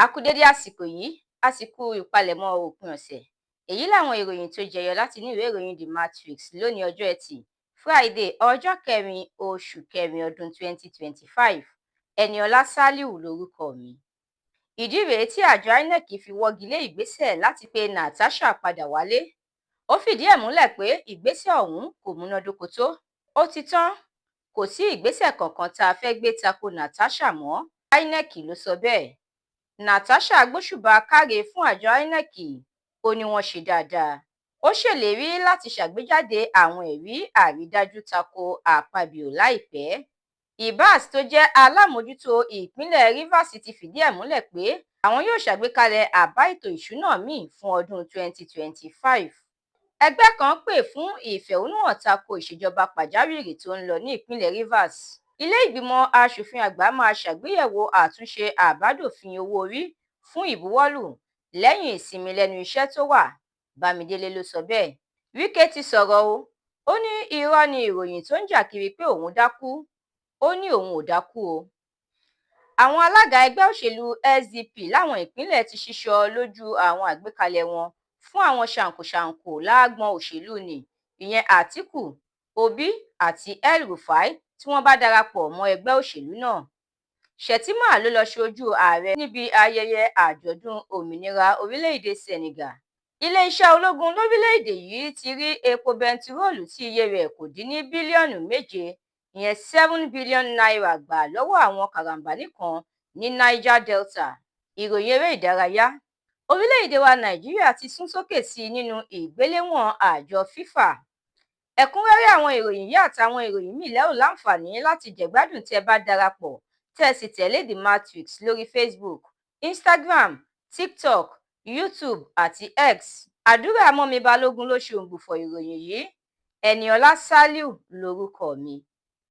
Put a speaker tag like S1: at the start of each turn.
S1: A kú dédé àsìkò yìí, a sì kú ìpalẹ̀mọ́ òpin ọ̀sẹ̀. Èyí làwọn ìròyìn tó jẹyọ láti inú ìwé ìròyìn The Matrix lónìí, ọjọ́ Ẹtì Friday, ọjọ́ 4 oṣù 4 ọdún 2025. Ẹniọlá Saliu lorúkọ mi. Ìdí rèé tí àjọ INEC fi wọ́gi lé ìgbésẹ̀ láti pe Natasha padà wálé. Ó fìdí ẹ̀ múlẹ̀ pé ìgbésẹ̀ ọ̀hún kò múnádóko tó. Ó ti tán, kò sí ìgbésẹ̀ kankan tá a fẹ́ gbé ta ko Natasha mọ́, INEC ló sọ bẹ́ẹ̀. Natasha gbóṣùbà káre fún àjọ INEC, ó ní wọ́n ṣe dáadáa. Ó ṣèlérí láti ṣàgbéjáde àwọn ẹ̀rí àrídájú ta ko Akpabio láìpẹ́. Ibas tó jẹ́ alámòójútó ìpínlẹ̀ Rivers ti fìdí ẹ̀ múlẹ̀ pé àwọn yóò ṣàgbékalẹ̀ àbá ètò ìṣúná miín fún ọdún 2025. Ẹgbẹ́ kan pè fún ìfẹ̀hónúhàn ta ko ìṣèjọba pàjáwìrì tó ń lọ ní ìpínlẹ̀ Rivers. Ilé-ìgbìmọ̀ asòfin àgbà máa ṣàgbéyẹ̀wò àtúnṣe àbádòfin owó-orí fún ìbuwọ́lù lẹ́yìn ìsinmi lẹ́nu iṣẹ́ tó wà, Bámidélé ló sọ bẹ́ẹ̀. Wike ti sọ̀rọ̀ o, ò ní irọ́ ni ìròyìn tó ń jà kiri pé òun dákú, ó ní òun ò dákú o. Àwọn alága ẹgbẹ́ òṣèlú SDP láwọn ìpínlẹ̀ ti sísọ lójú àwọn àgbékalẹ̀ wọn fún àwọn ṣàǹkóǹṣàǹkó lágbọn òṣèlú ní, ìyẹn Àtìkú Òbí àti El-Rufai, tí wọ́n bá darapọ̀ mọ́ ẹgbẹ́ òṣèlú náà. Shettima ló lọ́ọ́ sójú ààrẹ níbi ayẹyẹ àjọ̀dún òmìnira orílẹ̀-èdè Senegal. Iléeṣẹ́ ológun lórílẹ̀-èdè yìí ti rí epo bẹntiróòlù tí iye rẹ̀ kò dín ní bílíọ̀nù 7, ìyẹn ₦7 billion, gbà lọ́wọ́ àwọn karambání kan ní Niger Delta. Ìròyìn eré ìdárayá. Orílẹ̀-èdè wa Nàìjíríà ti sún sókè sí i nínú ìgbéléwọ̀n àjọ FIFA. Ẹ̀kúnrẹ́rẹ́ àwọn ìròyìn yìí àtàwọn ìròyìn míì lẹ́ ò láǹfààní láti jẹ̀gbádùn tí ẹ bá darapọ̀ tẹ́ ẹ sì tẹ̀lé The Matrix lórí Facebook, Instagram, TikTok, YouTube àti X. Àdúrà mọ́mi Balógun ló ṣe òǹgbùfọ̀ ìròyìn yìí. Eniola Saliu lorúkọ mi.